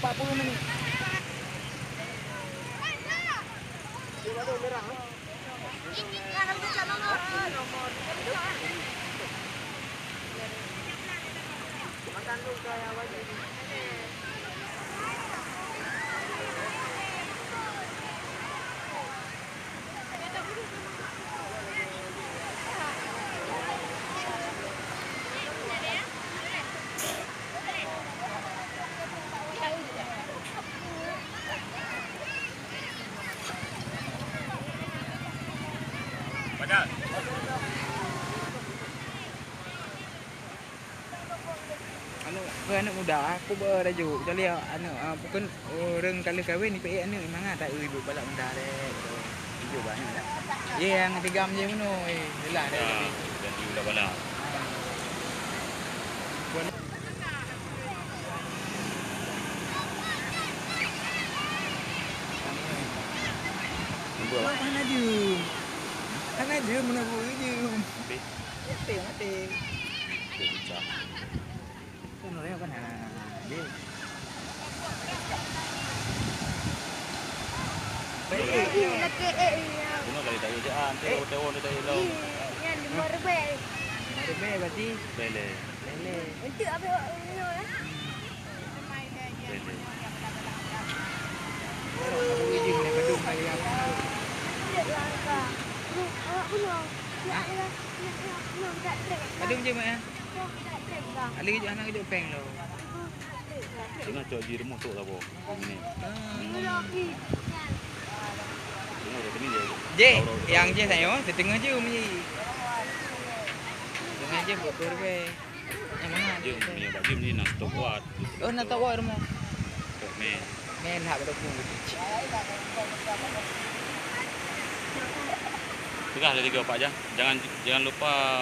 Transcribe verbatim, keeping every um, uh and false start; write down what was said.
Empat puluh menit. Aneuk, keu aneuk muda, aku ba rajuk. Kecuali aneuk, ah, bukan ureueng ka lheueh kawen, ipeuék aneuk mangat, tak eu ibu balak mentah deh. Ibu banyak dah. Ye, nyang tigam je meunoe, eh, jelah deh. Ya, dan ibu dah balak. Hana jeuem. Hana jeuem, meunan jeuem. Maté, maté. Kan orang kan, ha, dia. Bunoe kali tak ada, ah, nanti hotel-hotel tak ada. Ih, yang lima ribèe. Lima ribèe berarti? Bele. Bele. Untuk apa awak punya, eh? Bele. Awak punya. Padum je, Mak, ya? Ada kejap, hana kejap peng lo. Tengah cok ji rumoh tu lah, boh. Ini. Tengah udah sini je. Je, yang je saya, setengah je, Umi. Setengah je, buat kurbe. Yang mana? Je, ni, Pak Jim ni nak stok kuat. Oh, nak stok kuat rumah. Stok men. Men, hak berapa? Tengah ada tiga, Pak, je. Jangan, jangan lupa.